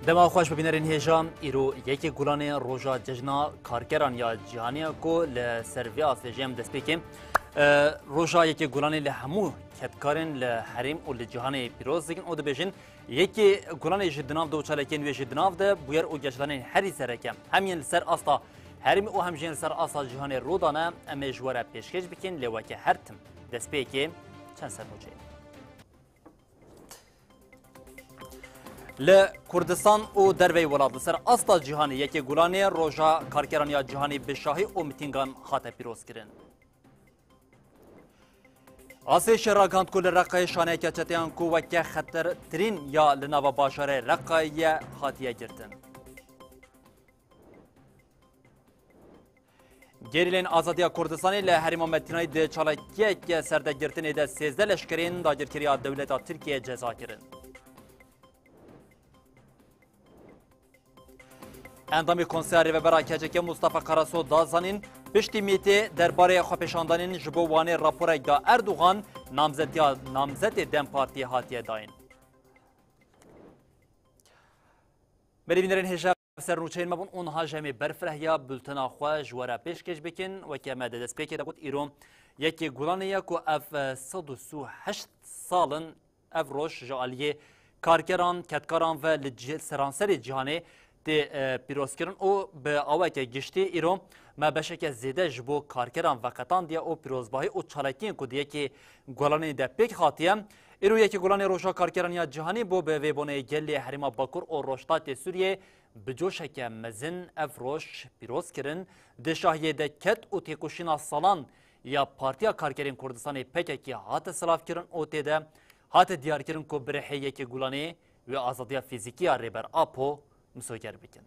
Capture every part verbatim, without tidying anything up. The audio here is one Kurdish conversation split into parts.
Dema xweş bi bînerên hêja, îro yekê Gulanê roja cejna karkeran ya cîhanê ye ku li ser vê astê jî em dest pê kêm. E, roja yekê Gulanê li hemû kedkarên li herêm û li cîhanê pîroz dikin û dibêjin, yekê Gulanê ji di nav de û çalakiyên wê ji di nav de bûyer û geşdanên herî sereke, hem yên li ser asta herêmê û hem jî yên li ser asta cîhanê rû dane, em ê ji we re pêşkêş bikin, lê weke her tim dest pê kêm çend sernûçeyên. Li Kurdistan û derveyî welat li ser asta cîhanê yekê Gulanê roja karkeran ya cîhanê bi şahî û mitîngan hate pîrozkirin. A S Ş ragihand ku li Reqayê şaneyeke çeteyan ku weke xetertirîn ya li nava bajarê Reqayê ye hatiye girtin. Gerîlên Azadiya Kurdistanê li herêma Metînayê di çalakiyeke serdegirtinê de sêzdeh leşkerên dagirkeriya dewleta Tirkiyê ceza kirin. Endamê Konseya Rêvebera K C K Mustafa Karaso da zanîn, piştî mîtê derbarê xwepêşandanên ji bo Wanê raporek da Erdogan, namzetiya namzetê DEM Partiyê hatiye dayîn. Berî bînerên hêja, sernûçeyên me bûn û niha jî em ê berfirehîya bultena xwe ji we re pêşkêş bikin. Weke me di destpêkê de got, îro yekê Gulanê ye ku ev, e, sed û sî û heşt sal in ev roj ji aliyê karkeran, kedkaran ve li cih-, seranserê cîhanê tê, e, pîrozkirin û bi aweke giştî îro me beşeke zêde ji bo karkeran veqetandiye û pîrozbahî û çalakiyên ku di yekê Gulanê de pêk hatiye. Îro yekê Gulanê roja karkeran ya cîhanê bû, bi vê boneyê gelê herêma Bakur û Rojhilatê Sûriyê bi coşeke mezin ev roj pîroz kirin. Di şahiyê de ked û têkoşîna salan ya Partiya Karkerên Kurdistanê P K K hate silavkirin û tê de hate diyarkirin ku bi rihê yekê Gulanê wê azadiya fîzîkî ya Rêber Apo misoger bikin.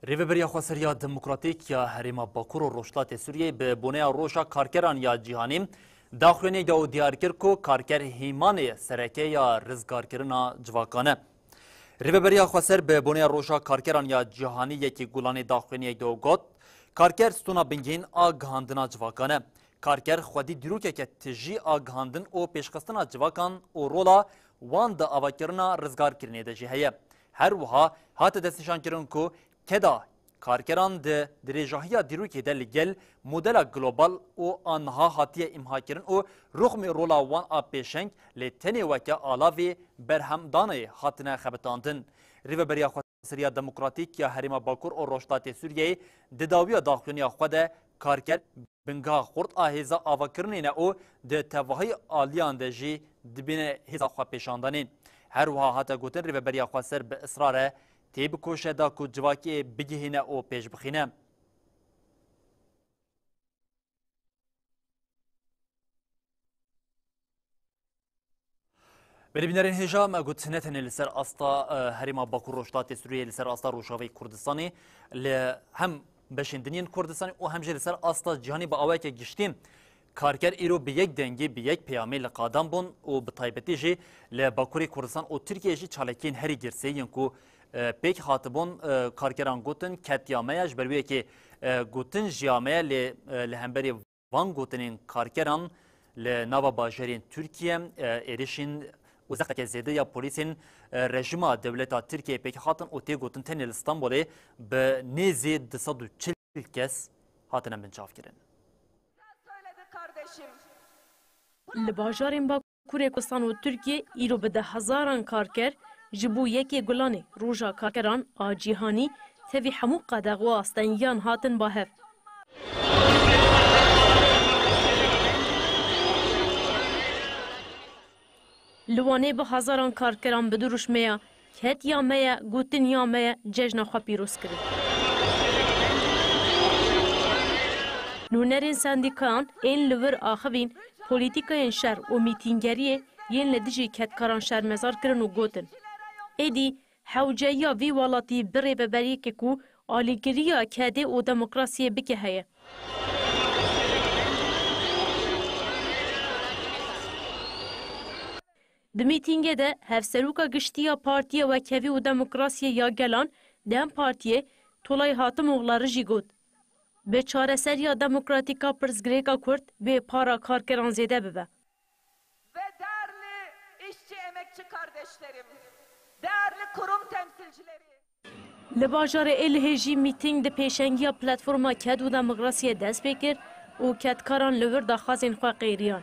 Rêveberiya Xweseriya Demokratîk ya Herêma Bakur û Rojhilatê Sûriyeyê bi boneya Roja Karkeran ya Cîhanî daxuyaniyek da û diyar kir ku karker hîmanê sereke ya rizgarkirina civakan e. Rêveberiya Xweser bi boneya Roja Karkeran ya Cîhanî yekê Gulanê daxuyaniyek da û got, karker stûna bingehîn a gihandina civakan e. Karker xwedî dîrokeke tijî a gihandin û pêşxistina civakan û rola wan di avakirina rizgarkirinê de jî heye. Her wiha hate destnîşankirin ku keda karkeran di dirêjahiya dîrokê de li gel modela global û a niha hatiye îmhakirin û ruxmê rola wan a pêşeng lê tenê weke alavê berhemdanê hatine xebitandin. Rêveberiya Xweseriya Demokratîk ya Herêma Bakur û Rojhilatê Sûriyeyê di dawiya daxuyaniya xwe de karker bingeha xurt a hêza avakirinê ne û di tevahî aliyan de jî dibîne hêza xwepêşandanê. Her wiha hate gotin, Rêveberiya Xweser bi israr e tê bikoşe da ku civakê bigihîne û pêş bixîne. Belê bînerên hêja, me got ne tenê li ser asta, e, herêma Bakur Rojhilatê Sûriyeyê, li ser asta Rojavayê Kurdistanê, li hem beşên din yên Kurdistanê û hem jî li ser asta cîhanê bi awayeke giştî karker îro bi yek dengê, bi yek peyamê li qadan bûn û bi taybetî jî li Bakurê Kurdistan û Tirkiyeyê jî çalakiyên herî girsê yên ku, e, pêk hatibûn, e, karkeran gotin, ketiya me ye, ji ber wê yekê, e, gotin jiya me ye, lê, e, li hemberî van gotinên karkeran li nava bajarên Tirkiye, e, êrişên û zexteke zêde ya polîsên, e, rejîma dewleta Tirkiyeyê pêk hatin û tê gotin tenê li Stenbolê bi nêzî du sed û çil kes hatine binçavkirin. Söyledi kardeşim. Li bajarên Bakurê Kurdistan û Tirkiyê îro bi dehhezaran karker ji bo yekê Gulanê, Roja Karkeran a Cîhanî, tevî hemû qedex û astengiyan hatin ba hev. Li Wanê bi hezaran karkeran bi dirûşmeya "Ketiya me ye, gotin ya me ye" cejna xwe pîroz kirin. Nûnerên sendîkayan ên li wir axivîn polîtîkayên şer û mîtîngeriyê yên li dijî kedkaran şermezar kirin û gotin, êdî hewceyiya vî welatî bi rêveberiyekê ku alîgiriya kedê û demokrasiyê bike heye. Di mîtîngê de Hevseroka Giştî ya Partiya Wekhevî û Demokrasiyê ya Gelan, DEM Partiyê, Tolay Hatimoğları jî got, bi çareseriya demokratîk a pirsgirêka Kurd bê para karkeran zêde bibe. Ve değerli işçi emekçi kardeşlerim, değerli kurum temsilcileri. Li bajarê Êlihê jî mîtîng di pêşengiya Platforma Ked û Demokrasiyê dest pê kir û kedkaran li wir daxwazên xwe qêriyan.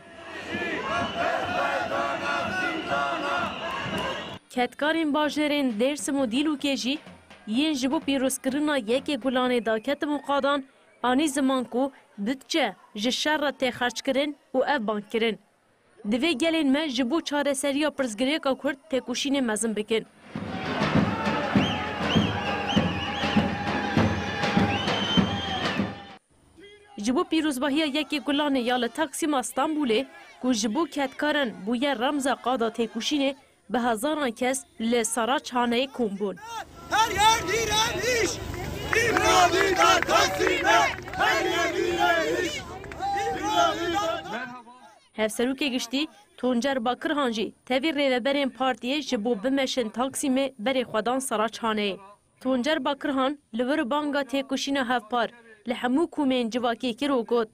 Kedkarên bajarên Dêrsim û Dîlokê jî yên ji bo pîrozkirina yekê Gulanê daketin û qadan, anî ziman ku budçe ji şer re tê xerckirin û ev bang kirin, "Divê gelên me ji bo çareseriya pirsgirêka Kurd têkoşînê mezin bikin." Ji bo pîrozbahiya yekê Gulanê ya li Taksîma Stenbolê ku ji bo kedkaran bûye remza qada têkoşînê, bi hezaran kes li Saraçhaneyê kom bûn. Her yer direniş! İmralı'da Taksim'e! Her yer direniş! İmralı'da Hevserokê Giştî Tuncer Bakirhan jî tevî rêveberên partiyê ji bo bimeşin Taksîmê berê xwe dan Saraçhaneyê. Tuncer Bakirhan li wir banga têkoşîna hevpar li hemû komên civakê kir û got,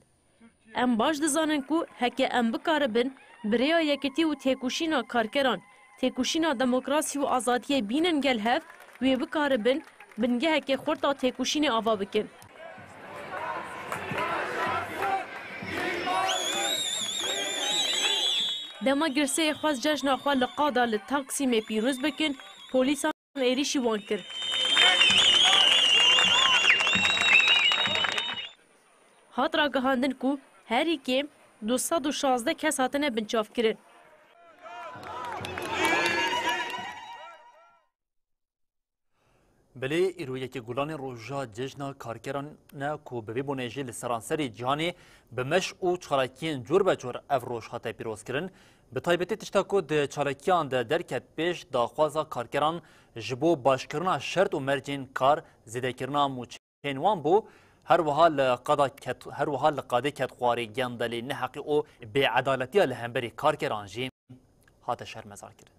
"Em baş dizanin ku heke em bikaribin bi rêya yekitî û têkoşîna karkeran, têkoşîna demokrasî û azadiyê bînin gel hev, wê bikaribin bingeheke xurt a têkoşînê ava bikin." Dema girseyê xwest cejna xwe li qada li Taksîmê pîroz bikin, polîsan êrîşî wan kir. Hat ragihandin ku herî kêm du sed û şazdeh kes hatine binçavkirin. Belê, îro yekê Gulanê roja cejna karkeran e ku bi vî bonê jî li seranserî cîhanê bi meş û çalakiyên cor be cor ev roj hate pîrozkirin. Bi taybetî tişta ku di çalakiyan de derket pêş, daxwaza karkeran ji bo başkirina şert û mercên kar, zêdekirina mûçeyên wan bû, her wiha li qada ket-, her wiha li qadê ketxwarî, gendelî, neheqî û bêedaletiya li hemberî karkeran jî hate şermezarkirin.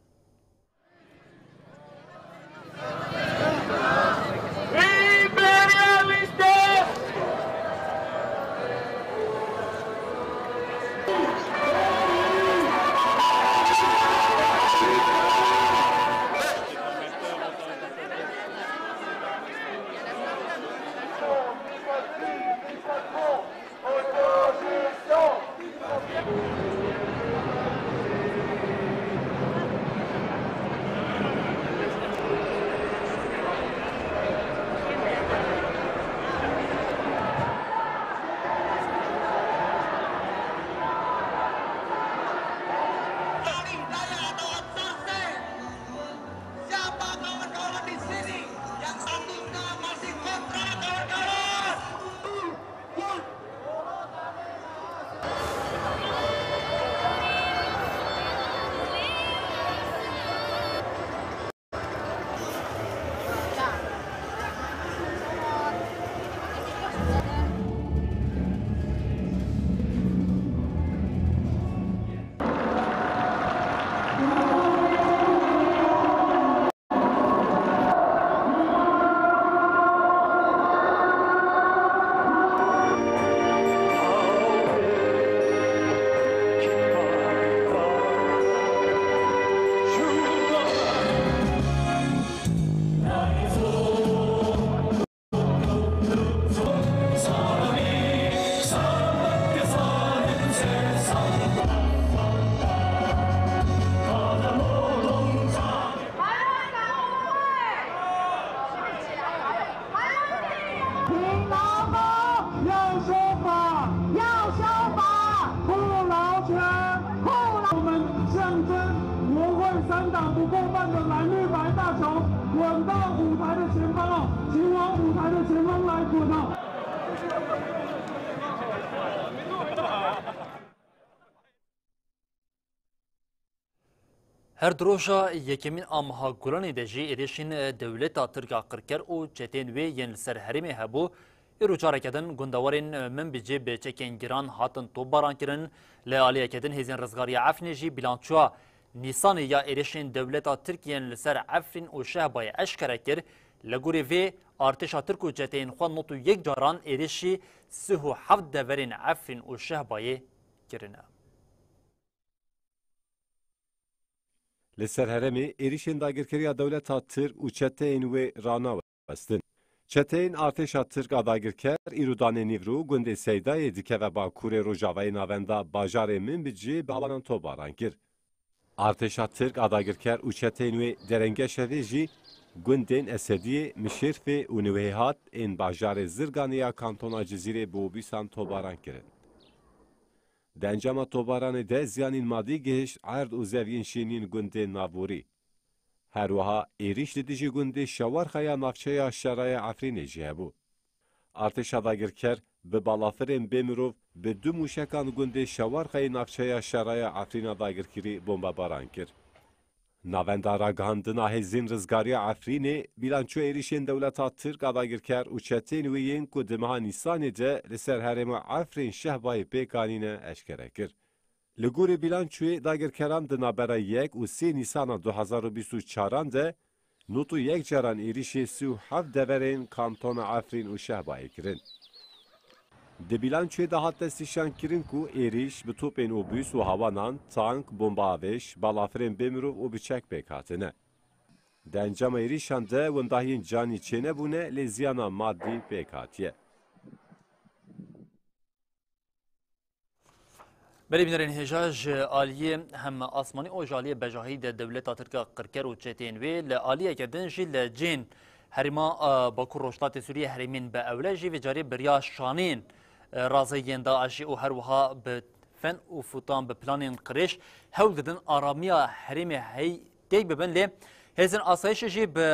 Siapa kawan-kawan di sini yang statusnya masih kontra, kawan-kawan? Her di roja yekemîn a meha Gulanê de jî êrişên dewleta Tirk a qirker û çeteyên wê yên li ser herêmê hebû. Îro careke din gundewarên Minbicê bi çekên giran hatin topbaran kirin. Li aliyeke din hêzên rizgariya Efrînê jî bîlançoya Nîsanê ya êrişên dewleta Tirk yên li ser Efrîn û Şehbayê eşkere kir. Li gorî vê, artêşa Tirk û çeteyên xwe nod û yek caran êrişî sih û heft deverên Efrîn û Şehbayê kirine. Li ser herêmê êrîşên dagirkeriya dewleta Tirk û çeteyên wê ranawestin. Çeteyên artêşa Tirk a dagirker îro danê nîvro gundê Seydayê dikeve bakurê rojavayê navenda bajarê Minbicê bi alanan topbaran kir. Artêşa Tirk a dagirker û çeteyên wê derenge şevê jî gundên Esediyê, Mişêrfê û Niwêhat ên bajarê Zirganê ya kantona Cizîrê bi obîsan topbaran kirin. Di encama topbaranê de ziyanên madî gihişt erd û zeviyên şînîn gundên navborî. Her wiha êrîş li dijî gundê Şewarxa ya navçeya Şeraya Efrînê jî hebû. Artêşa dagirker bi balafirên bê mirov bi du mûşekan gundê Şewarxayê navçeya Şeraya Efrîna dagirkirî bombebaran kir. Navenda ragihandina hêzên rizgariya Efrînê, bîlançoya êrîşên dewleta Tirk a dagirker û çeteyên wê yên ku di meha Nîsanê de li ser herêma Efrîn Şehbayê pêk anîne eşkere kir. Li gorî bîlançoyê dagirkeran di navbera yek û sê Nîsana du hezar û bîst û çaran de nod û yek caran êrîşê sî û heft deverên kantona Efrîn û Şehbayê kirin. Di bîlançoyê de hat destnîşankirin ku êrîş bi topên obûs û hawanan, tank, bomba avêş, balafirên bê mirov û bi çek pêk hatine. Di encama êrîşan de wendahiyên canî çênebûne, lê ziyana madî pêk hatiye. Belê bînerên hêja, ji aliyê hem asmanî û ji aliyê bejahî de dewleta Tirk a qirker û çeteyên wê li aliyeke din jî li cihên herêma, e, Bakur Rojhilatê Sûriyê herêmên bi ewle jî vê carê bi riya şaneyên, e, razê yên DAIŞê û her wiha bi fen û fûtan bi planên qirêj hewl didin aramiya herêmê hey têk bibin, lê Hêzên asayişê jî bi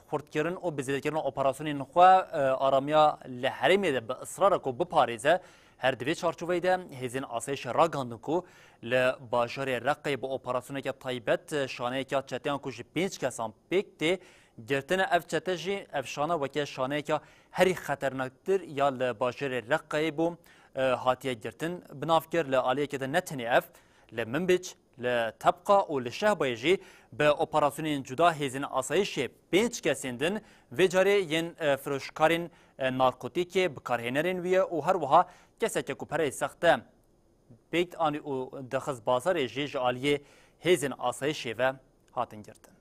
xurtkirin û bi zêdekirin operasyonên xwe, e, aramiya li herêmê de bi israr e ku biparêze. Her di vê çarçoveyê de hêzên asayişê ragihandin ku li bajarê Reqayê bi operasyoneke taybet, e, şaneyeke çeteyan ku ji pênc kesan pêk tê girtin. Ev çete jî, ev şane weke şaneyeke herî xeternaktir ya li bajarê Reqayê bû, e, hatiye girtin. Bi nav kir li aliyekê de ne tenê ev, li Minbic, li Tebqa û li Şehbayê jî bi operasyonên cuda hêzên asayişê pênc kesên din, vê carê yên, e, firoşkarên, e, narkotîkê, bikarhênerên wî ye û her wiha keseke ku pereyê sexte pêk anî û dixist bazarê jî ji aliyê hêzên asayişê ve hatin girtin.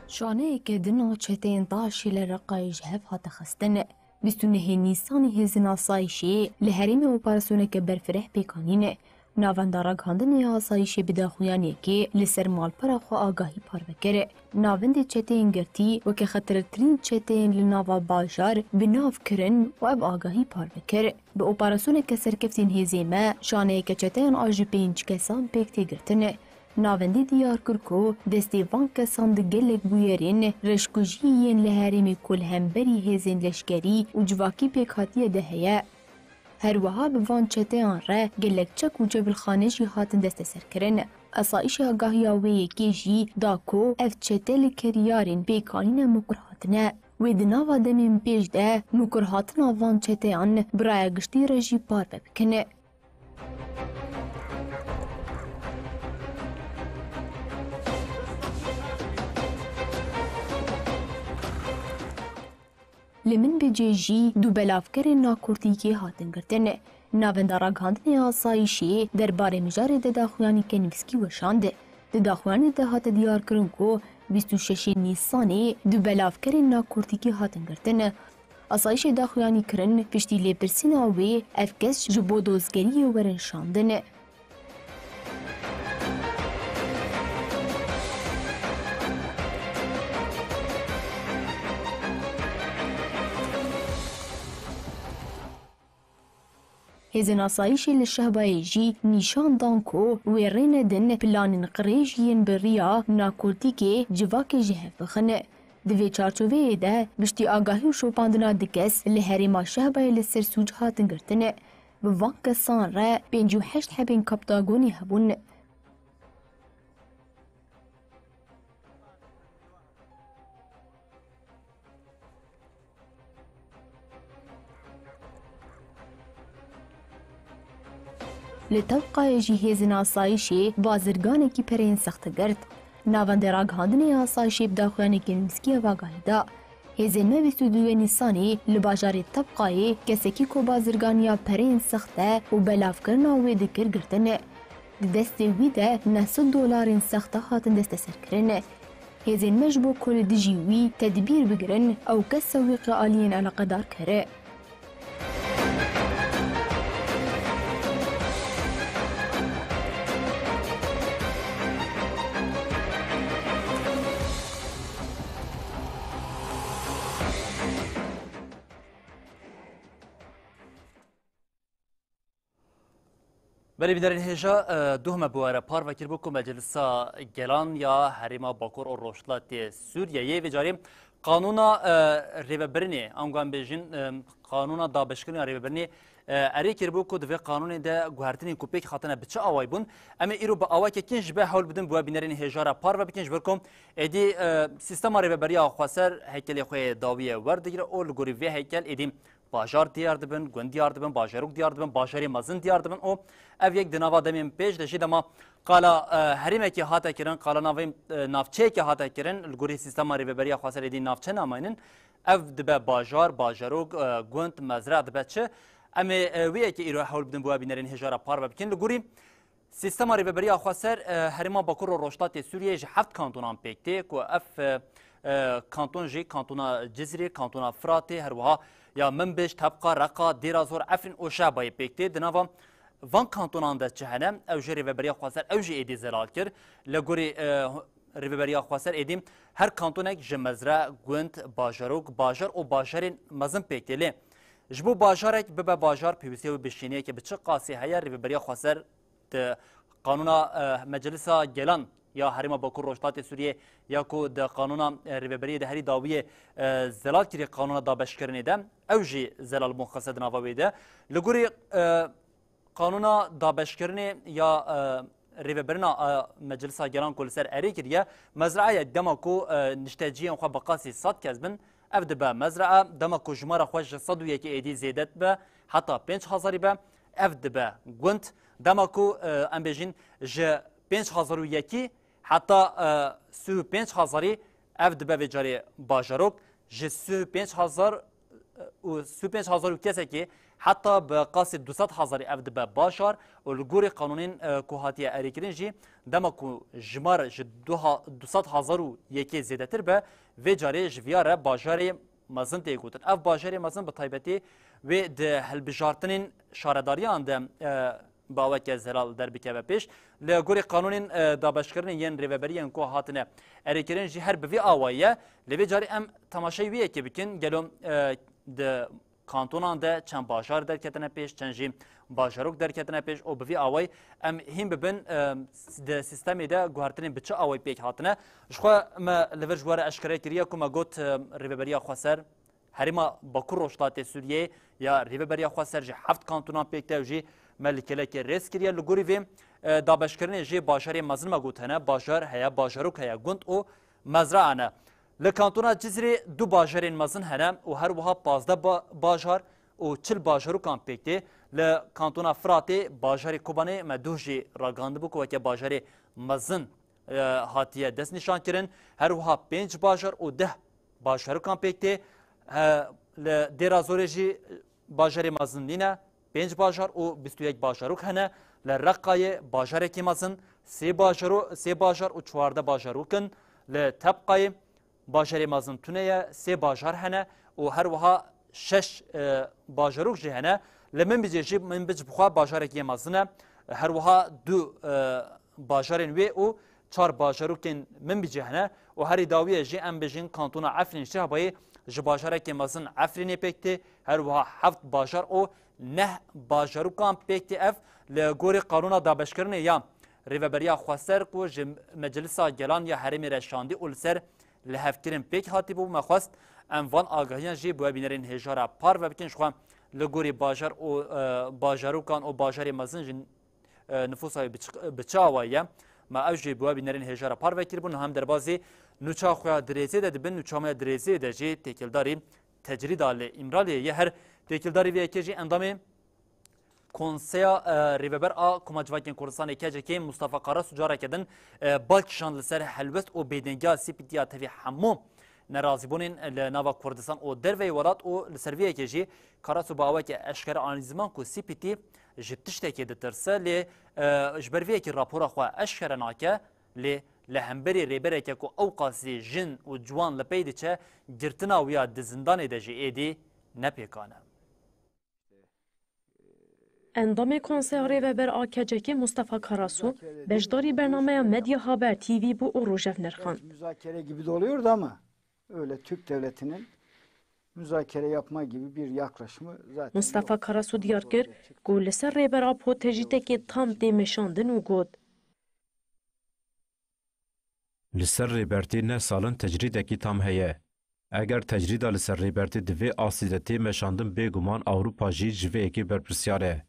Şaneyeke din a çeteyên DAIŞê li Reqayê ji hev hate xistin. Bîst û nehê Nîsanê hêzên asayişê li herêmê operasyoneke berfireh pêk anîn. Navenda ragihandinê ya asayişê bi daxuyaniyekê li ser malpera xwe agahî parve kir. Navendê çeteyên girtî weke xetertirîn çeteyên li nava bajar bi nav kirin û ev agahî parve kir. Bi operasyoneke serkeftên hêzê me, şaneyeke çeteyan a ji pênc kesan pêk tê girtin. Navendê diyar kir ku destê van kesan di gelek bûyerên reşkujî yên li herêmê ku li hemberî hêzên leşkerî û civakî pêkhatiye de heye. Her wiha bi van çeteyan re gelek çek û cebilxane jî hatin desteserkirin. Asayîşê agahiya wê yekê jî da ku ev çete li keriyarên pêkanîne mukur hatine. Wê di nava demên pêş de mukurhatina van çeteyan bi raya giştî re jî parve bikin. Li Minbicê jî du belavkerên nakortîkê hatin girtin. Navenda ragihandinê ya asayîşê derbarê mijarê de daxuyanî ke nivîskî weşand. Di daxuyanî de hate diyarkirin ku bîst û şeşê Nîsanê du belavkerên nakortîkî hatin girtin. Asayîşê daxuyanî kirin piştî lêpirsîna wê ev kes ji bo dozgeriyê werin şandin. Hêzên asayîşê li Şehbayê jî nîşan dan ku wê rê nedin planên qirêj yên bi riya narkotîkê civakê ji hev bixin. Di vê çarçoveyê de piştî agahî û şopandina du kes li herêma Şehbayê li ser sûc hatin girtin. Bi van kesan re pêncî û heşt hebên kaptagonî hebûn. Li Tewqayê jî hêzên asayîşê bazirganekî pereyên sexte girt. Navendê ragihandinê ya asayîşê bi daxuyanekî nivîskî ev agahî da. Hêzên me bîst û duyê Nîsanê li bajarê Tebqayê kesekî ku bazirganiya pereyên sexte û belavkirina wê dikir girtin. Di destê wî de neh sed dolarên sexte hatin desteserkirin. Hêzên me ji bo ku li dijî wî tedbîr bigirin, ew kes sewîqe aliyên eleqedar kir. Belê bînerên hêja, e, duh me bi we re parve kiribû ku Meclisa Gelan ya Herêma Bakur û Rojhilatê Sûriyeyê vê carê qanûna, e, rêvebirinê, ango em bêjin, e, qanûna dabeşkirinê ya rêvebirinê, e, erê kiribû ku di vê qanûnê de guhertinên ku pêk hatine bi çi awayî bûn. Em ê îro bi awayeke kin ji be hewl bidin bi we bînerên hêja re parve bikin, ji ber ku êdî, e, sîstema rêveberiya xweser heykelê xwe yê dawiyê werdigire û li gorî vê heykel êdî bajar diyar dibin, gund diyar dibin, bajarok diyar dibin, bajarê mezin diyar dibin û ev yek di nava demên pêş de jî dema qala, e, herêmekê hate kirin, qala navê, e, navçeyekê hate kirin, li gorî sîstema rêveberiya xweser êdî navçe namaynin, ev dibe bajar, bajarok, e, gund, mezra dibe çi? Em ê, e, wê yekê îro hewl bidin bi we bînerên hêja re parve bikin. Li gorî Sîstema rêveberiya xweser, e, herêma Bakur û Rojhilatê Sûriyeyê ji heft kantonan pêk tê, ku ev, e, e, kanton jî kantona Cizîrê, kantona Firatê, her wiha ya Minbic, Tebqa, Reqa, Dêra Zor, Efrîn û Şehbayê pêk tê. Di nava van kantonan de çi hene, ew jî rêveberiya xweser, ew jî êdî zelal kir. Li gorî, e, rêveberiya xweser êdî her kantonek ji mezre, gund, bajarok, bajar û bajarên mezin pêk tê. Lê ji bo bajarek bibe bajar, pêwîstiya wê bi şêniyeke bi çi qasî heye, rêveberiya xweser di Qanûna, e, Meclisa Gelan ya Herêma Bakur Rojhilatê Sûriyê ya ku di qanûna, e, rêveberiyê de herî dawiyê, e, zelal kirî qanûna dabeşkirinê de, ew jî zelal bûn xiste di nava wê de. Li gorî, e, qanûna dabeşkirinê ya, e, rêvebirina, e, Meclisa Gelan ku li ser erê kiriye, mezraeyek dema ku, e, nişteciyên xwe bi qasî sed kes bin, ev dibe mezraa, dema ku jimara xwe ji sed û yekê êdî zêde dibe, heta pênc hezarî be, ev dibe gund. Dema ku, e, em bêjin ji pênc hezar û yekî heta, e, sî û pênc hezarî, ev dibe vê carê bajarok. Ji sî û pênc hezar, e, û sî û pênc hezar û kesekê heta bi qasî du sed hezarî ev dibe bajar û li gorî qanûnên, e, ku hatiye erêkirin jî dema ku jimar ji du ha-, du sed hezar û yekê zêdetir be, vê carê ji viya re bajarê mezin tê gotin. Ev bajarê mezin bi taybetî wê di hilbijartinên şaredariyan de, e, bi aweke zelal derbikeve pêş. Li gorî qanûnên, e, dabeşkirinê yên rêveberiyên ku hatine erêkirin jî her bi vî awayî ye. Lê vê carê em temaşeyê wî yekê bikin. Gelo, e, di kantonan de çend bajar derketine pêş, çend jî bajarok derketine pêş û bi vî awayî em hîn bibin, e, di sîstemê de guhertinên bi çi awayî pêk hatine. Ji xwe me li vir ji we re eşkere kiriye ku me got, e, Rêveberiya Xweser Herêma Bakur Rojhilatê Sûriyeyê ya Rêveberiya Xweser ji heft kantonan pêk tê û jî me li kêlekê rêz kiriye. Li gorî vê, e, dabeşkirinê jê bajarê mezin me got hene, bajar heye, bajarok heye, gund û mezra hene. Li kantona Cizîrê du bajarên mezin hene û her wiha pazdeh ba-, bajar û çil bajarokan pêk tê. Li kantona Firatê bajarê Kobanê me duh jî ragihandibû ku weke bajarê mezin, e, hatiye destnîşankirin. Her wiha pênc bajar û deh bajarokan pêk tê. He, li Dêra Zorê jî bajarê mezin nîne, pênc bajar û bîst û yek bajarok hene. Li Reqayê bajarekî mezin, sê bajaro-, sê bajar û çardeh bajarok in. Li Tebqayê bajarê mezin tune ye, sê bajar hene û her wiha şeş, e, bajarok jî hene. Li Minbicê jî, Minbic bi xwe bajarekî yê mezin e. Her wiha du, e, bajarên wê û çar bajarokên Minbicê hene û herî dawiyê jî em bêjin kantona Efrîn Şehbayê ji bajarekê mezin Efrînê pêk tê, her wiha heft bajar û neh bajarokan pêk tê. Ev li gorî qanûna dabeşkirinê ya Rêveberiya Xweser ku ji Meclisa Gelan ya Herêmê re şandî û li ser lihevkirin pêk hatibû, me xwest em van agahiyan jî bi we bînerên hêja re parve bikin. Ji xwe li gorî bajar û, e, bajarokan û bajarê mezin jî, e, nifûsa wê bi çi, bi çi awayî ye? Me ew jî bi we bînerên hêja re parve kiribûn. Niha em derbazî nûça xwe ya dirêzê de dibin. Nûça me ya dirêzê de jî têkildarî tecrîda li Îmraliyê ye. Her têkildarî vê yekê jî endamê Konseya, e, Rêveber a Koma Civakên Kurdistanê, K C K, Mustafa Karasu careke din, e, bal kişand li ser helwest û bêdengiya C P T ya tevî hemû nerazîbûnên li nava Kurdistan û derveyî welat û li ser vê yekê jî Karasu bi aweke eşkere anî ziman ku C P T ji tiştekê ditirse, lê, e, ji ber vê yekê rapora xwe eşkere nake, lê li hemberî rêbereke ku ew qasî jin û ciwan li pey diçe, girtina wî ya di zindanê de jî êdî ne pêkan e. Endamê Konseya Rêveber a K C K Mustafa Karasu beşdarî bernameya Medya Haber T V bû û rojev nirxand. Müzakere gibi de oluyordu ama öyle Türk devletinin müzakere yapma gibi bir yaklaşımı zaten Mustafa yok. Karasu diyar kir ku li ser Rêber Apo tecrîdekê tam tê meşandin û got, Li ser Rêbertî neh sal in tecrîdekî tam heye. Eger tecrîda li ser Rêbertî di vê astî de tê meşandin, bêguman Ewropa jî ji vê yekê berpirsyar e.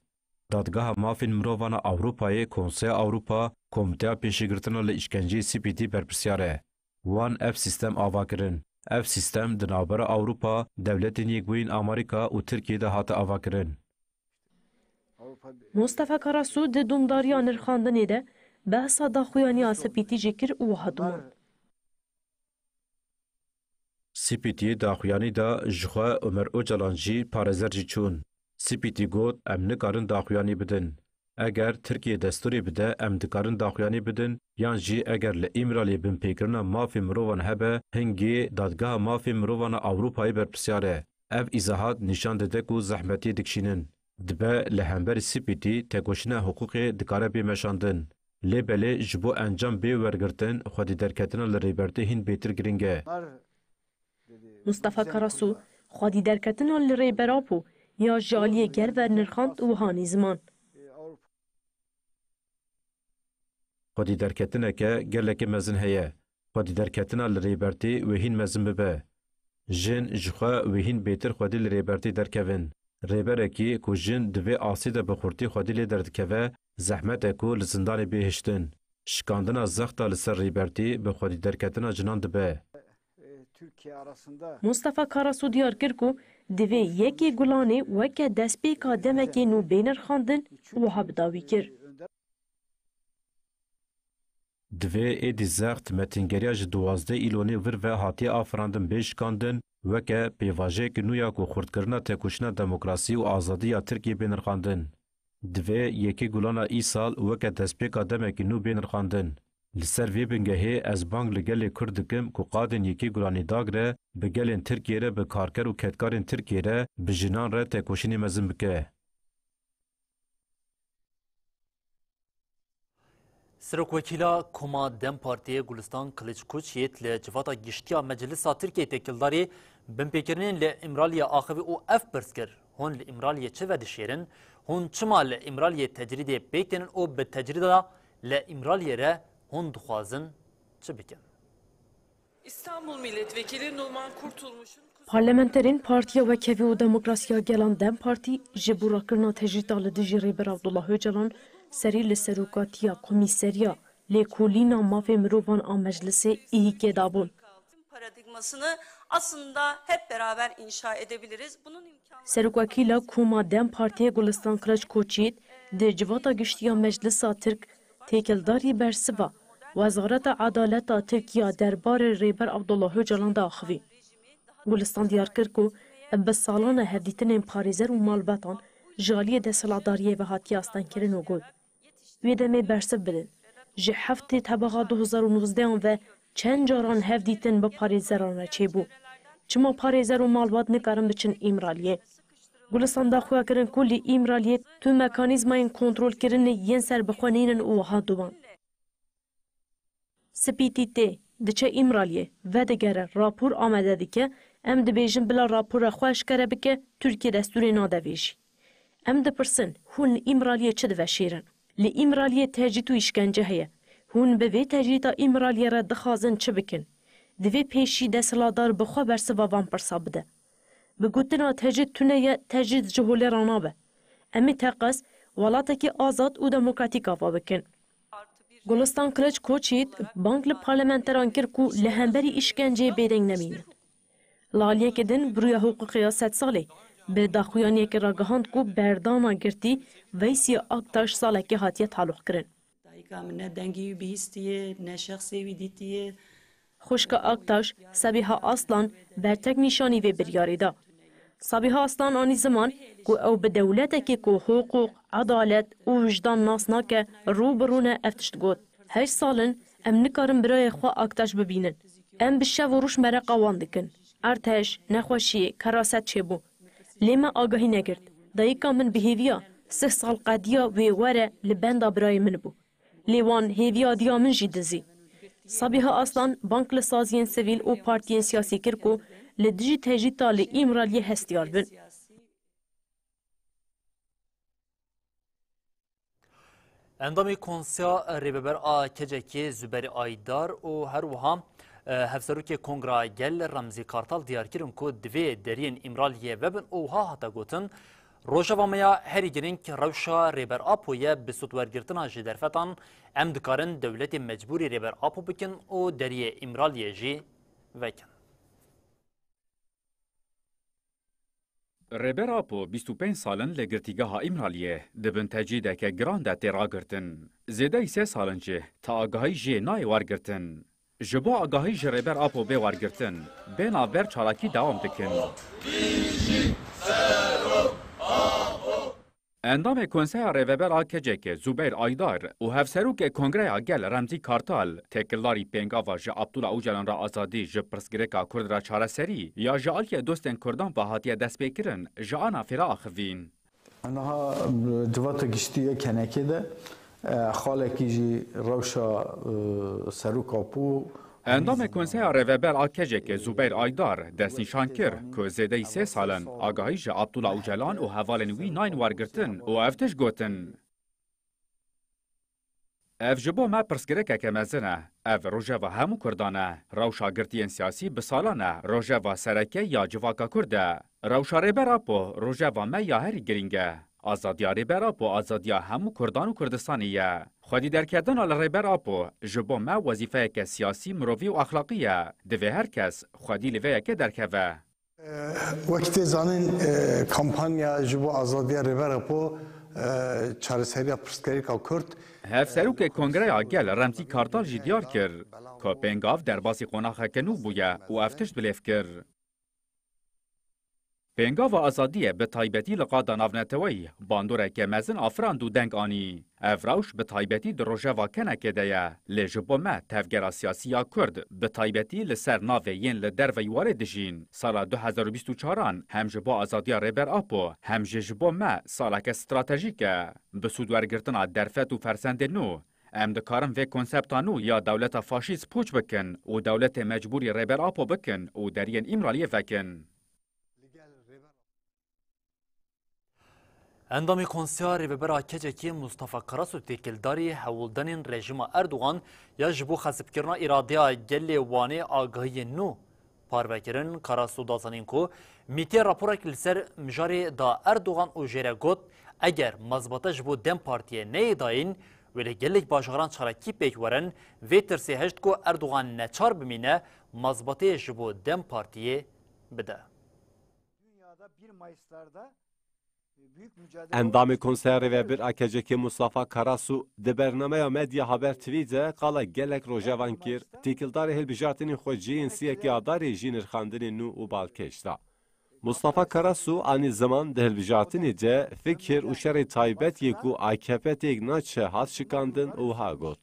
Dadgeha Mafên Mirovan a Ewropayê, Konseya Ewropa, Komîteya Pêşîgirtina li Îşkenceyê C P T berpirsyar e. Wan ev sîstem ava kirin. Ev sîstem di navbera Ewropa, Dewletên Yekbûyî yên Amerîka û Tirkiyê de hate avakirin. Mustafa Karasu di domdariya nirxandinê de behsa daxuyaniya C P T jî kir û wiha domand. C P T'yê daxuyanî da, ji xwe Omer Ocalan jî, parêzer jî çûn. C P T got, em nikarin daxuyanî bidin. Eger Tirkiye destûrê bide, em dikarin daxuyanî bidin, yan jî eger li Îmraliyê binpêkirina mafê mirovan hebe, hingê Dadgeha Mafê Mirovan a Ewropayê berpirsiyar e. Ev îzahat nîşan dide ku zehmetiyê dikişînin. Dibe li hemberî C P T tekoşîna hiqûqê dikare bê meşandin. Lê belê ji bo encam bê wergirtin, xwedî derketina li Rêbertê hîn bêtir girîng e. Mustafa Karasu, xwedî derketina li Rêber Apo ya ji aliyê gel vernirxand û wiha anî ziman. Xwedî derketineke gelekî mezin heye. Xwedî derketina li Rêbertî wê hîn mezin bibe. Jin ji xwe wê hîn bêtir xwedî li Rêbertî derkevin. Rêberekî ku jin di vê astî de bi xurtî xwedî lê derdikeve, zehmet e ku li zindanê bê hiştin. Şikandina zexta li ser Rêbertî bi xwedî derketina jinan dibe. Mustafa Karasu diyar kir ku divê yekê Gulanê weke destpêka demekê nû bê nirxandin û wiha bi dawî kir. Divê êdî zext metîngeriya ji duwazdeh Îlonê vir ve hatiye afirandin bê şikandin, weke pêvajoyeke nû ya ku xurtkirina têkoşîna demokrasî û azadî ya Tirkiyê bê nirxandin. Divê yekê Gulana îsal weke destpêka demekî nû bê nirxandin. Li ser vê bingehê ez bang li gelê Kurd dikim ku qadên yekê Gulanê dagre, bi gelên Tirkiyê re, bi karker û kedkarên Tirkiyê re, bi jinan re têkoşînê mezin bike. Serokwekîla Koma DEM Partiyê Gulistan Kiliçkoçyêt li civata giştiya Meclisa Tirkiyeyê têkildarî binpêkirinên li Îmraliyê axivî û ev pirs kir, hûn li Îmraliyê çi vedişêrin? Hûn çima li Îmraliyê tecrîdê pêk tênin û bi tecrîda li Îmraliyê re hûn dixwazin çi bikin? İstanbul Milletvekili Numan Kurtulmuş'un Parlamenterên Partiya Wekhevî û Demokrasiya Gelan DEM Partî ji bo rakirina tecrîda li dijî Rêber Abdullah Ocalan serî li serokatiya Komîseriya Lêkolîna Mafê Mirovan a Meclisê êhîkê dabûn. Paradigmasını aslında hep beraber inşa edebiliriz. Bunun imkanı Serokwekîla Koma DEM Partiyê Gulistan Kiliçkoçyît di civata giştiya Meclisa Tirk têkildarî bersiva Wezareta Edaleta Tirkiya derbarê Rêber Abdullah Ocalan de axivî. Gulistan diyar kir ku bi salan e hevdîtinên parêzer û malbatan ji aliyê desthilatdariyê ve hatiye astengkirin û got, Wê demê bersiv bidin. Ji heftê tebaxa du hezar û nozdeh an ve çend caran hevdîtin bi parêzeran re çêbû. Çima parêzer û malbat nikarin biçin Îmraliyê? Gulistan daxuya kirin ku li Îmraliyê tu mekanîzmayên kontrolkirinê yên serbixwe nînin û wiha diwan. Spîtî tê, diçe Îmraliyê, vedigere, rapor amade dike, em dibêjin bila rapora xwe eşkere bike, Tirkiye destûrê nade vê jî. Em dipirsin, hûn li Îmraliyê çi diveşêrin? Li Îmraliyê tecrîd û îşkence heye. Hûn bi vê tecrîda Îmraliyê re dixwazin çi bikin? Divê pêşî desthilatdar bi xwe bersiva van pirsa bide. Bi gotina tecrîd tune ye, tecrîd ji holê re nabe. Em ê teqez welatekî azad û demokratîk ava bikin. Gulistan Kiliçkoçyît bang li parlamenteran kir ku li hemberî îşkenceyê bêdeng nemînin. Li aliyekê din bi rûya hiqûqê ya sedsalê bi daxuyaniyekê ragihand ku berdana girtî Veysî Aktaş salekê hatiye taloqkirin. Dayika min ne dengê wî bihîstiye, ne şexsê wî dîtiye. Xwişka Aktaş, Sabiha Aslan, bertek nîşanî vê biryarê da. Sabiha Aslan anî ziman ku ew bi dewletekê ku hiqûq, edalet û wijdan nas nake, rû bi rû ne ev tişt got, Heşt sal in em nikarin birayê xwe Aktaş bibînin. Em bi şev û roj mereqa wan dikin. Erdhej, nexweşiyê, keraset çêbû. Lê me agahî negirt. Dayika min bi hêviya sih sal qediya wê were li benda birayê min bû. Lê wan hêviya diya min jî dizî. Sabiha Aslan bang li saziyên sivîl û partiyên siyasî kir ku li dijî tecrîta li Îmraliyê hestiyar bin. Endamê Konseya Rêveber a KCK'ê Zubeyr Aydar û her wiha, e, Hevserokê Kongra Gel Remzî Kartal diyar kirin ku divê deriyên Îmraliyê vebin û wiha hate gotin, Rojeva me ya herî girîng rewşa Rêber Apo ye, bi sûdwergirtina ji derfetan em dikarin dewletê mecbûrî Rêber Apo bikin û deriyê Îmraliyê jî vekin. Rêber Apo bîst û pênc sal in li girtîgeha Îmraliyê di bin tecrîdeke giran de tê ragirtin. Zêdeyî sê sal in jî ti agahî jê nayê wergirtin. Ji bo agahî ji Rêber Apo bê wergirtin, bê navber çalakî dewam dikin. Endamê Konseya Rêveber a KCK'ê Zubeyr Aydar û Hevserokê Kongreya Gel Remzî Kartal, têkildarî pêngava ji Abdullah Ocalan re azadî, ji pirsgirêka Kurd re çareserî ya ji aliyê dostên Kurdan ve hatiye destpêkirin, ji ana fêra axivîn. Niha, e, civata giştî yê KNK'ê de, e, xalekî jî rewşa, e, Serok Apo. Endamê Konseya Rêveber a KCK'ê Zubeyr Aydar destnîşan kir ku zêdeyî sê sal in agahî ji Abdullah Ocalan û hevalên wî nayên wergirtin û ev tişt gotin. Ev ji bo me pirsgirêkeke mezin e. Ev rojeva hemû Kurdan e. Rewşa girtiyên siyasî bi salan e. Rojeva sereke ya civaka Kurd e. Rewşa Rêber Apo rojeva me ya herî girîng e. Azadiya Rêber Apo azadiya hemû Kurdan û Kurdistanê ye. Xwedî derketina li Rêber Apo ji bo me wezîfeyeke siyasî, mirovî û exlaqî ye. Divê her kes xwedî li vê yekê derkeve. Wek tê zanîn, e, kampanya ji bo azadiya Rêber Apo, e, çareseriya pirsgirêka Kurd. Hevserokê Kongreya Gel Remzî Kartal jî diyar kir ku Pêngav derbasî qonaxeke nû bûye û ev tişt bilêv kir. Pêngava azadiyê bi taybetî li qada navneteweyî bandoreke mezin afirand û deng anî. Ev rewş bi taybetî di rojeva kenekê de ye, lê ji bo me tevgera siyasî ya Kurd, bi taybetî li ser navê yên li derveyî warê dijîn, sala du hezar û bîst û çaran hem ji bo azadiya Rêber Apo, hem jî ji bo me saleke stratejîk e. Bi sûdwergirtina derfet û fersendên nû, em dikarin vê konsepta nû ya dewleta faşîst pûç bikin û dewletê mecbûrî Rêber Apo bikin û deriyên Îmraliyê vekin. Endamê Konseya Rêvebir a K C K'ê Mustafa Karasu têkildarî hewldanên rejîma Erdogan ya ji bo xesibkirina îradeya gelê Wanê agahiyên nû parve kirin. Karasu da zanîn ku Mîtê raporek li ser mijarê da Erdogan û jê re got, eger mazbata ji bo DEM Partiyê neyê dayîn, wê li gelek bajaran çalakî pêk werin, vê tirsê hişt ku Erdogan neçar bimîne mazbatê ji bo DEM Partiyê bide. Dünyada bir Mayıslarda büyük mücadele Endamê Konseya Rêvebir a K C K'ê Mustafa Karasu di bernameya Medya Haber T V de qala gelek rojavan kir, têkildarê hilbijartinên xweciyên sî yekê Adarê jî nirxandinên nû û balkêş da. Mustafa Karasu anî ziman di hilbijartinê de fikir û şerê taybet yê ku A K P têk naçe hat şikandin û wiha got.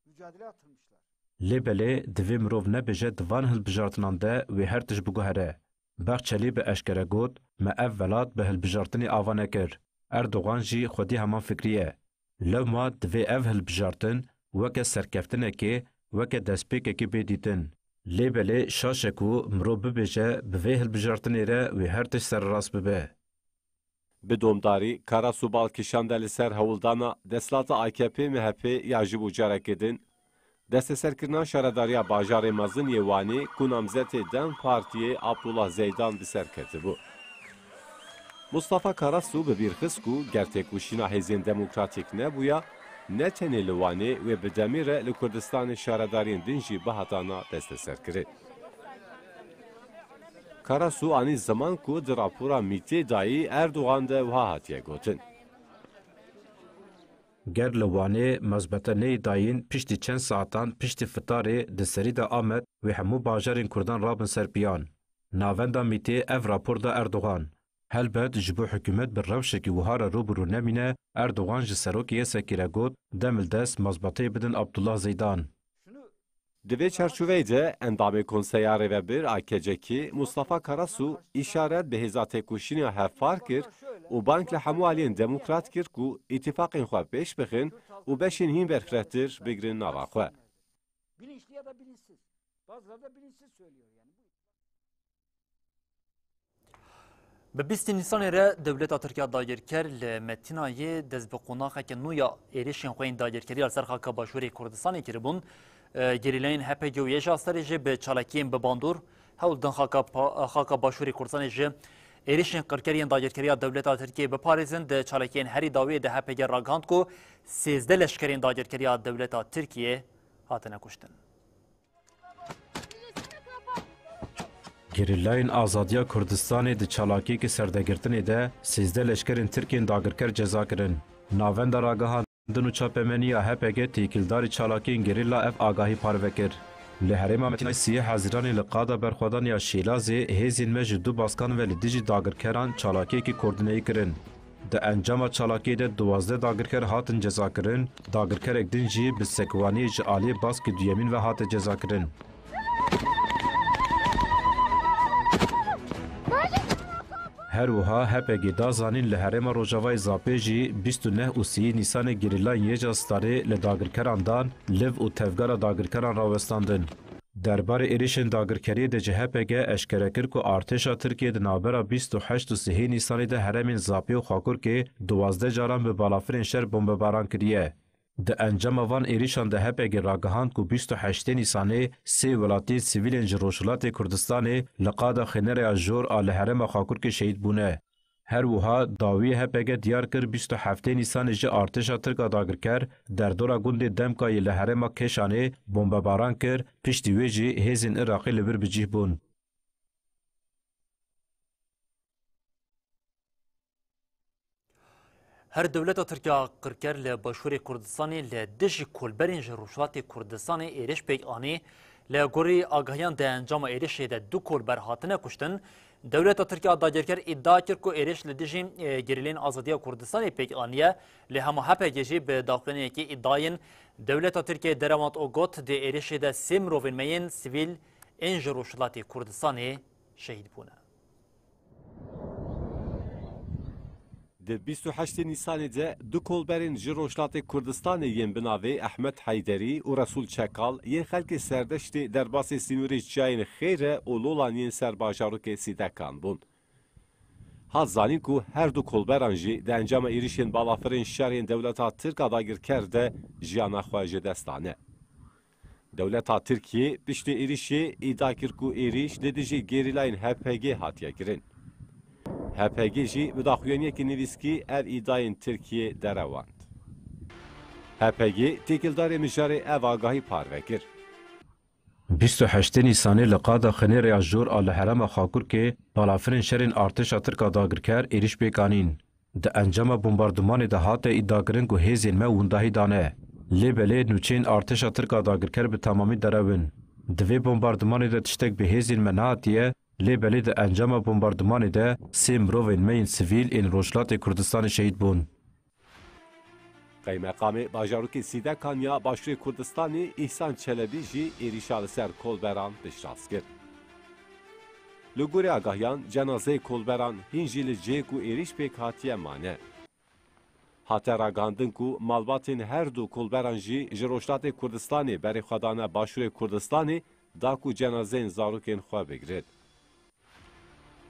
Mücadele atılmışlar. Lê belê divê mirov nebêje di van hilbijartinan de wê her tişt biguhere. Bahçelî bi eşkere got, me ev welat bi hilbijartinê ava nekir. Erdogan jî xwedî heman fikrî ye. Lewma divê ev hilbijartin weke serkeftinekê, weke destpêkekê bê dîtin. Lê belê şaş e ku mirov bibêje bi vê hilbijartinê re wê her tişt sererast bibe. Bi domdarî, Karasu bal kişande li ser hewldana desthilata A K P M H P ya ji bo careke din desteserkirina şaredariya bajarê mezin yê Wanê ku namzetê DEM Partiyê Abdullah Zeydan bi ser ketibû. Mustafa Karasu bi bîr xist ku ger têkoşîna hêzên demokratîk nebûya, ne tenê li Wanê wê bi demê re li Kurdistanê şaredariyên din jî bihatana desteserkirin. Karasu anî ziman ku di rapora Mîtê dayî Erdogan de wiha hatiye gotin. Ger li Wanê mazbete neyê dayîn, piştî çend saetan, piştî fitarê di serî de Amed wê hemû bajarên Kurdan rabin ser piyan. Navenda Mîtê ev rapor da Erdogan. Helbet ji bo hikûmet bi rewşekî wiha re rû bi rû nemîne, Erdogan ji serokê YSK'ê re got, dem li dest mazbateyê bidin Abdullah Zeydan. Di vê çarçoveyê de endamê Konseya Rêvebir a K C K'ê Mustafa Karasu îşaret bi hêza têkoşîna hevpar kir û bang li hemû aliyên demokrat kir ku îtîfaqên xwe pêş bixin û beşên hîn berfirehtir bigrin nava xwe. Bilinçli ya da bilinçsiz. Bazıları da bilinçsiz söylüyor yani. Bi bîstê Nîsanê re dewleta Tirk ya dagirker li Metînayê dest bi qonaxeke nû ya êrişên xwe yên dagirkeriya li ser xaka Başûrê Kurdistanê kiribûn. E, gerîlayên H P G û Y J A Starê jî bi çalakiyên bi bandor hewl din xaka pa-, xaka Başûrê Kurdistanê ji êrişên qirker yên dagirkeriya dewleta Tirkiyê biparêzin. Di çalakiyên herî dawiyê de H P G ragihand ku sêzdeh leşkerên dagirkeriya dewleta Tirkiyê hatine kuştin. Gerîlayên Azadiya Kurdistanê di çalakiyeke serdegirtinê de sêzdeh leşkerên Tirk ên dagirker ceza kirin. Navenda Ragihandin û Çapemeniya H P G têkildarî çalakiyên gerîla ev agahî parve kir. Li herêma Metînayê siyê Hezîranê li qada berxwedaniya Şêlazê hêzên me ji du baskan ve li dijî dagirkeran çalakiyekî koordineyî kirin. Di encama çalakiyê de duwazdeh dagirker hatin cezakirin, dagirkerek din jî bi sekwaniyê ji aliyê baskê duyemîn ve hate cezakirin. Her wiha H P G da zanîn li herêma Rojavayê Zapê jî bîst û neh û sêyî Nîsanê gerîlayên Y J A Starê li dagirkeran dan, liv û tevgera dagirkeran rawestandin. Derbarê êrişên dagirkeriyê de jî H P G eşkere kir ku artêşa Tirkiyê di navbera bîst û heşt û sêyî Nîsanê de herêmên Zapê û Xakurkê duwazdeh caran bi balafirên şer bombebaran kiriye. Di encama van êrîşan de H P G ragihand ku bîst û heştê Nîsanê sê welatiyên sivîlên ji Rojhilatê Kurdistanê li qada xênereya jor a li herêma Xakurkê şehîd bûne. Her wiha dawiyê H P G diyar kir, bîst û heftê Nîsanê ji artêşa Tirk a dagirker derdora gundê Demkayê li herêma Kêşanê bombebaran kir, piştî wê jî hêzên Iraqê li vir bi cih bûn. Her dewleta Tirk ya qirker li Başûrê Kurdistanê li dijî kolberên ji Rojhilatê Kurdistanê êrîş pêk anî. Li gorî agahiyan di encama êrîşê de du kolber hatine kuştin. Dewleta Tirk ya dagirker îdia kir ku êrîş li dijî, e, gerîlên Azadiya Kurdistanê pêk aniye. Lê hema H P G jî bi daxuyaniyekê îdayên dewleta Tirkiyeyê derewand û got, di êrîşê de sê mirovên me yên sivîl ên ji Rojhilatê Kurdistanê şehîd bûne. Di bîst û heştê Nîsanê de du kolberên ji Rojhilatê Kurdistanê yên bi navê Ehmed Heyderî û Resûl Çekal yên xelkê Serdeştê derbasê sînorê çiyayên Xêre û Lolan yên ser bajarokê Sîdekan bûn. Hat zanîn ku her du kolberan jî di encama êrîşên balafirên şerên dewleta Tirk a dagirker de jiyana xwe ji dest dane. Dewleta Tirkiyê piştî êrîşê îdia kir ku êrîş li dijî gerîlayên H P G hatiye kirin. H P G jî bi daxuyaniyekî nivîskî ev îdayên Tirkiyê derewand. H P G têkildarê mijarê ev agahî parve kir. Bîst û heştê Nîsanê li qada xinêrê ya jor a li herêma Xakurkê balafirên şerên artêşa Tirk a dagirker êrîş pêk anîn. Di encama bombardumanê de hate îdiakirin ku hêzên me windahî dane. Lê belê nûçeyên artêşa Tirk a dagirker bi temamî derew in. Di vê bombardumanê de tiştek bi hêzên me nehatiye, lê belê di encama bombardumanê de sê mirovên me yên sivîl ên Rojhilatê Kurdistanê şehîd bûn. Qeymeqamê bajarokê Sîdekan ya Başûrê Kurdistanê Îhsan Çelebî jî êrîşa li ser kolberan piştrast kir. Li gorî agahiyan, cenazeyê kolberan hîn jî li cihê ku êrîş pêk hatiye mane. Hate ragihandin ku malbatên her du kolberan jî ji Rojhilatê Kurdistanê berê xwe dane Başûrê Kurdistanê da ku cenazeyên zarokên xwe bigirin.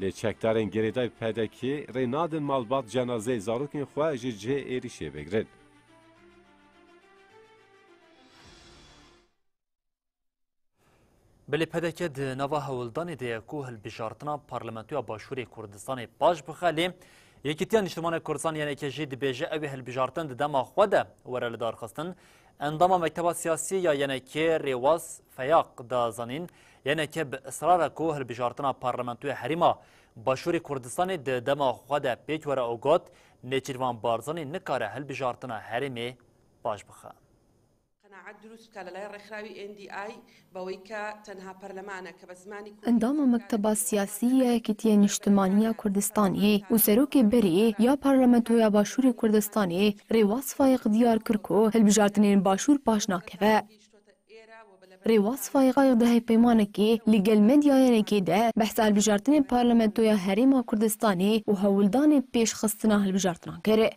Lê çekdarên girêdayî P D K rê nadin malbat cenazeyê zarokên xwe ji cihê êrîşê bigirin. Belê P D K di nava hewldanê de ye ku hilbijartina Parlamentoya Başûrê Kurdistanê paş bixe, lê Yekîtiya Niştimanê Kurdistan Y N K jî dibêje ew ê hilbijartin di dema xwe de were lidarxistin. Endama Mekteba Siyasî ya Y N K Rêwas Feyaq da zanîn, Y N K bi israr e ku hilbijartina Parlamentoya Herêma Başûrê Kurdistanê di dema xwe de pêk were û got, Nêçîrvan Barzanî nikare hilbijartina herêmê paş bixe. قەناعەت دروست بکات لەلای ڕێکخراوی N D I بەوەی کە تەنها پەرلەمانە کە بە زمانی کوردی Endama Mekteba Siyasî ya Yekîtiya Niştimanî ya Kurdistanê û serokê berê ya Parlamentoya Başûrê Kurdistanê Rêwas Faiq diyar kir ku hilbijartinên Başûr paş nakeve. Rêwas Faiq di hevpeymanekê li gel medya Y N K'ê de behsa hilbijartinên Parlamentoya Herêma Kurdistanê û hewldanê pêşxistina hilbijartinan kir.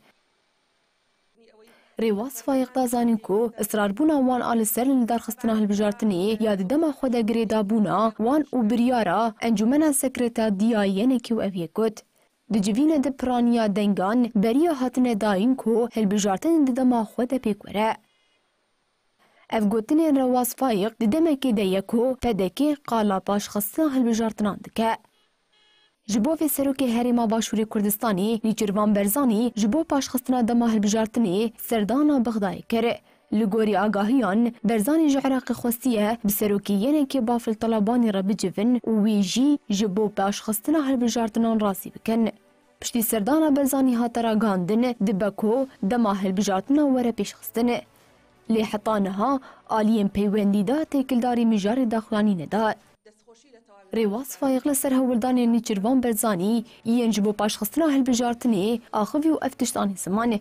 Rêwas Faiq da zanîn ku israrbûna wan a li ser lidarxistina hilbijartinê ya di dema xwe de girêdabûna wan û biryara Encûmena Sekreterî ya Y N K û ev yek got, dicivîne di piraniya dengan beriya hatine dayîn ku hilbijartin di dema xwe de pêk were. Ev gotinên Rêwas Faiq di demekê de ye ku P D K qala paşxistina hilbijartinan dike. Ji bo vê serokê Herêma Başûrê Kurdistanê Nêçîrvan Barzanî ji bo paşxistina dema hilbijartinê serdana Bexdayê kir. Li gorî agahiyan, Barzanî ji Iraqê xwestiye bi serokê Y N K'ê Bafil Talabanî re bicivin û wî jî ji bo paşxistina hilbijartinan razî bikin. Piştî serdana Barzanî hate ragihandin, dibe ku dema hilbijartina were pêşxistin. Lê heta niha aliyên peywendîdar têkildarî mijarê daxuyanî neda. Rêwas Faiq li ser hewldanên Nêçîrvan Barzanî yên ji bo paşxistina hilbijartinê axivî û ev tişt anî ziman.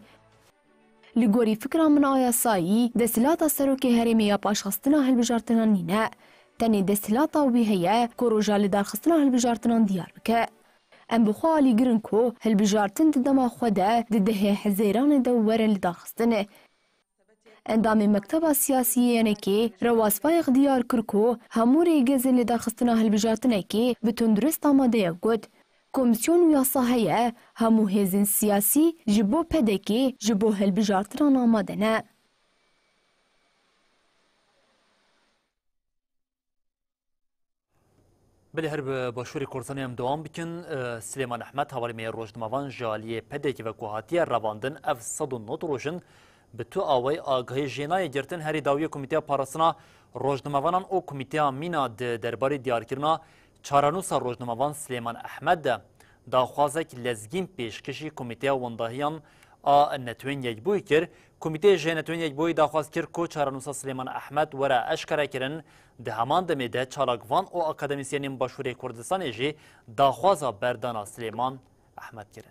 Li gorî fikra min a yasayî, desthilata serokê herêmê ya paşxistina hilbijartinan nîne. Tenê desthilata wî heye ku roja lidarxistina hilbijartinan diyar bike. Em bi xwe alîgir in ku hilbijartin di dema xwe de di dehê Hezêranê de were lidarxistin. Endamê Mekteba Siyasî yê Y N K'ê Rêwas Faiq diyar kir ku hemû rêgezên lidarxistina hilbijartinekê bi tundurist amade ye û got, Komîsyon û yasa heye, hemû hêzên siyasî ji bo P D K'ê ji bo hilbijartinan amade ne. Belê, her bi Başûrê Kurdistanê em dewam bikin. Silêman Ehmed, hevalê me yê rojnamevan ji aliyê P D K ve ku hatiye revandin, ev sed û nod roj in bi tu awayî agahî jê nayê girtin. Herî dawiyê Komîteya Parastina Rojnamevanan û Komîteya Mîna di derbarê diyarkirina çarenûsa rojnamevan Silêman Ehmed de daxwazek lezgîn pêşkêşî Komîteya Windahiyan a Netewên Yekbûyî kir. Komîteyê ji Netewên Yekbûyî daxwaz kir ku çarenûsa Silêman Ehmed were eşkerekirin. Di heman demê de çalakvan û akademîsyenên Başûrê Kurdistanê jî daxwaza berdana Silêman Ehmed kirin.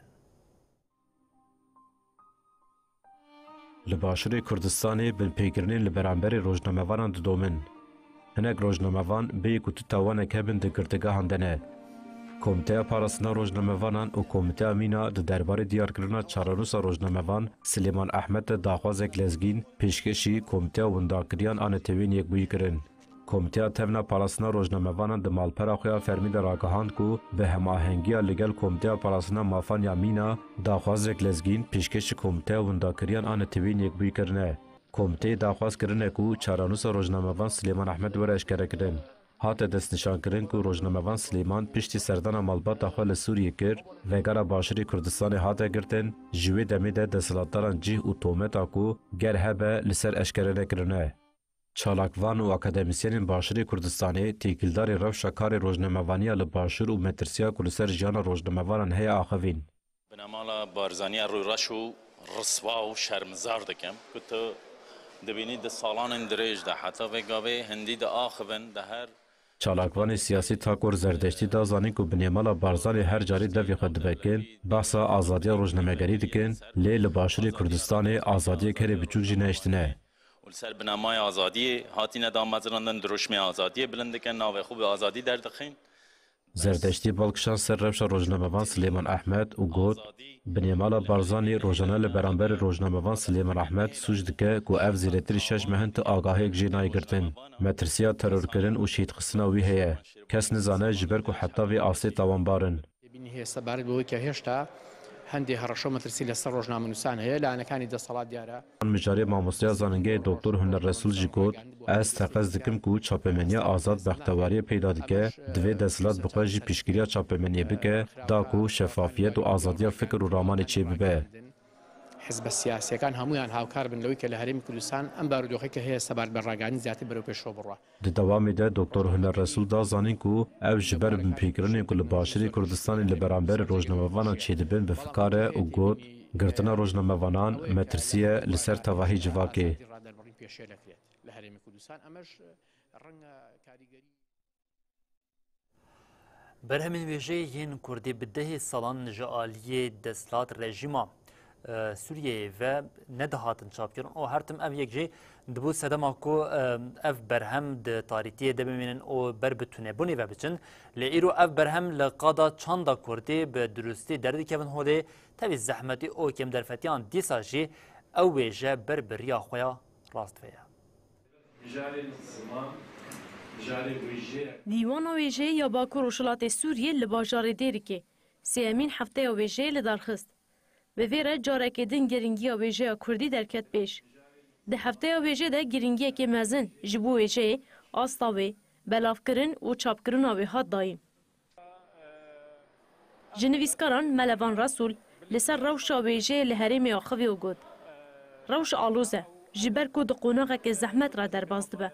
Li Başûrê Kurdistanê binpêkirinên li beramberê rojnamevanan didomin. Hinek rojnamevan bêyî ku tu tawanek hebin di girtîgehan de ne. Komîteya Parastina Rojnamevanan û Komîteya Mîna di derbarê diyarkirina çarenûsa rojnamevan Silêman Ehmed de daxwazek lezgîn pêşkêşî Komîteya Windakiriyan a Netewên Yekbûyî kirin. Komîteya Tevna Parastina Rojnamevanan di malpera xwe ya fermî de ragihand ku bi hemahengiya li gel Komîteya Parastina Mafan ya Mîna daxwazek lezgîn pêşkêşî Komîteya Windakiriyan a Netewên Yekbûyî kirine. Komîteyê daxwaz kirine ku çarenûsa rojnamevan Silêman Ehmed were eşkerekirin. Hate destnîşankirin ku rojnamevan Silêman piştî serdana malbata xwe li Sûriyê kir, vegera Başûrê Kurdistanê hate girtin, ji wê demê de desthilatdaran cih û tometa ku ger hebe li ser eşkere nekirine. Çalakvan û akademîsyenên Başûrê Kurdistanê têkildarî rewşa karê rojnamevaniya li Başûr û metirsiya ku li ser jiyana rojnamevanan heye axivîn. Binemala Barzanî ez rû reş û riswa û şermizar dikim ku tu dibînî di salanên dirêj de heta vê gavê hindî diaxivin di her Çalakvanê siyasî Takor Zerdeştî da zanîn ku binêmala Barzanî her carî devê xwe dibe kin, behsa azadiya rojnamegerî dikin, lê li Başûrê Kurdistanê azadiyek herî biçûk jî nehiştine. Û li ser binemaya azadiyê hatine damezrandin, dirûşmê azadiyê bilind dikin, navê xwe bi azadî derdixin. Zerdeştî bal kişand ser rewşa rojnamevan Silêman Ehmed û got, binêmala Barzanî rojane li beramberî rojnamevan Silêman Ehmed sûc dike ku ev zêdetirî şeş meh in tu agahiyek jê nayê girtin. Metirsiya terorkirin û şehîdxistina wî heye. Kes nizane ji ber ku heta vê astê tawanbar in. Têbînî heye sebaret bi wê ke hêşta hendê hereşa û metirsî li ser rojnamenûsan heye, li layanekî desthilat diyar e. Mijarê mamosteya zanîngehê Doktor Huner Resûl jî got, ez teqez dikim ku çapemeniya azad bextewariyê peyda dike, divê desthilat bi xwe jî piştgiriya çapemeniyê bike, da ku şefafiyet û azadiya fikir û ramanê çêbibe. Hizbe siyasiyەکان هەموویان هاوکار بن لەوەی کە لە هەرێمی کوردستان ئەم بارودۆخەی کە هەیە سەبارەت بە ڕاگەیاندنی زیاتر بەرەو پێشەوە بڕوات. Di dewamê de Doktor Huner Resûl da zanîn ku ev ji ber binpêkirinên ku li Başûrê Kurdistanê li beramberî rojnamevanan çêdibin bi fikar e û got, girtina rojnamevanan metirsî ye li ser tevahî civakê. Berhemên wêjeyê yên Kurdî bi dehê salan ji aliyê desthilat rejîma, e, Sûriyeyê ve nedihatin çapkirin û her tim ev yek jî dibû sedema ku, e, ev berhem di tarîtiyê de bimînin û ber bi tunebûnê ve biçin. Lê îro ev berhem li qada çanda Kurdî bi durustî derdikevin holê, tevî zehmetî û kêmderfetiyan dîsa jî ew wêje ber bi riya xwe ya rast ve ye. Mijarê ziman, mijarê wêjeyek. Dîwana wêjeyê ya Bakur Rojhilatê Sûriyê li bajarê Dêrikê sêyemîn hefteya wêjeyê li dar xist. Bi vê re carekê din girîngiya wêjeya kurdî derket pêş. Di hefteya wêjê de girîngiyekê mezin ji bo wêjeyê, asta wê, belavkirin û çapkirina wê hat dayîn. Ji nivîskaran Melevan Resûl li ser rewşa wêjeyê li herêmê axivî û got, rewş aloz e, ji ber ku di qonaxeke zehmet re derbas dibe.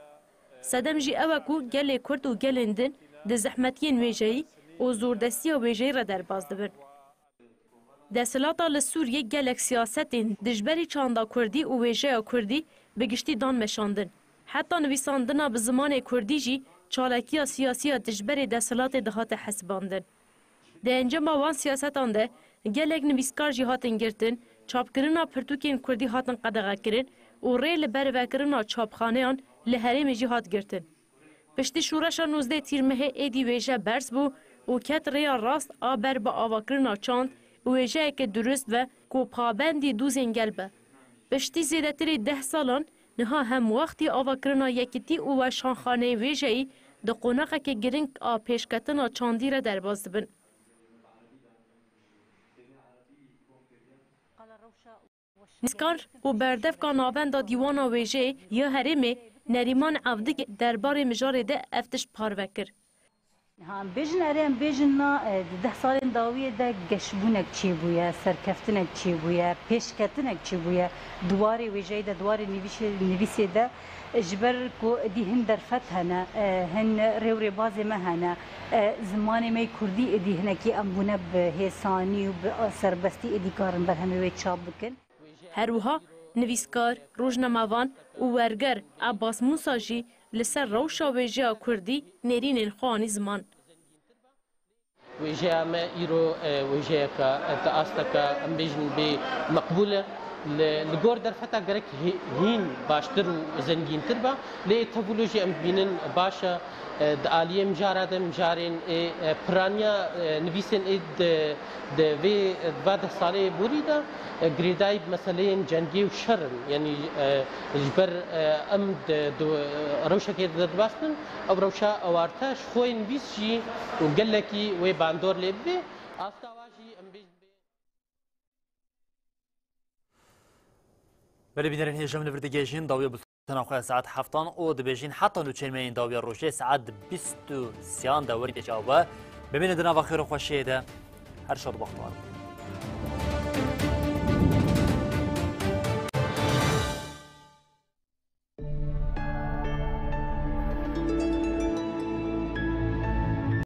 Sedem jî ew e ku gelê Kurd û gelên din di zehmetiyên wêjeyî û zordestiya wêjeyî re derbas dibin. Desthilata li Sûriyê gelek siyasetên dijberî çanda Kurdî û wêjeya Kurdî bi giştî dan meşandin. Heta nivîsandina bi zimanê Kurdî jî çalakiya siyasî ya dijberê desthilatê dihate hesibandin. Di encama wan siyasetan de gelek nivîskar jî hatin girtin, çapkirina pirtûkên Kurdî hatin qedexekirin û rê li bervekirina çapxaneyan li herêmê jî hat girtin. Piştî şoreşa nozdeh Tîrmehê êdî wêje berz bû û ket rêya rast a ber bi avakirina çand û wêjeyeke durust ve ku pabendî dûzên gel be. Piştî zêdetirî deh salan niha hemwextî avakirina yekitî û weşanxaneyên wêjeyî di qonaxeke giring a pêşketina çandî re derbas dibin. Nivîskar û berdevka Navenda Dîwana Wêjeyê ya Herêmê Nerîman Evdî derbarê mijarê de ev tişt parve kir. Ha, em bêjin, erê em bêjin na, e, di deh salên dawiyê de geşbûnek çêbûye, serkeftinek çêbûye, pêşketinek çêbûye. Di warê wêjeyê de, di warê nivîşê-, nivîsê de, e, ji ber ku êdî hin derfet hene, e, hin rê û rêbazê me hene, e, zimanê me yê kurdî êdî hinekî em bûne bi hêsanî û bi serbestî êdî karin berhemê wê çap bikin. Her wiha nivîskar, rojnamevan û werger Ebbas Mûsa jî li ser rewşa wêjeya kurdî nêrînên xwe anî ziman. Wêjeya me îro, e, wêjeyeke, e, di asteke, em bêjin, bê meqbûl e. Li, li gor derfeta gerek hî-, hîn baştir û zengîntir be. Lê tevûlo jî em dibînin baş e, e, di aliyê mijara de, mijarên ê, e, piraniya, e, nivîsên ê di, di vê, di va deh salê borî de, e, girêdayî bi meseleyên cengê û şer in. Yanî, e, ji ber, e, em di, di rewşekê de dibastin, ew rewşa ewarte ji xwe nivîs jî gelekî wê bandor lê bibê. Asta wa jî em bêjin bê. Belê bînerên hêja min li vir digihêjin, dawiya bultena xwe ya saet heftan û dibêjin heta nûçeyên me yên dawiya rojê saet bîst û sêyan de werî pêça we. Bimînin di nava xêr û xweşiyê de. Her şad û bextewar.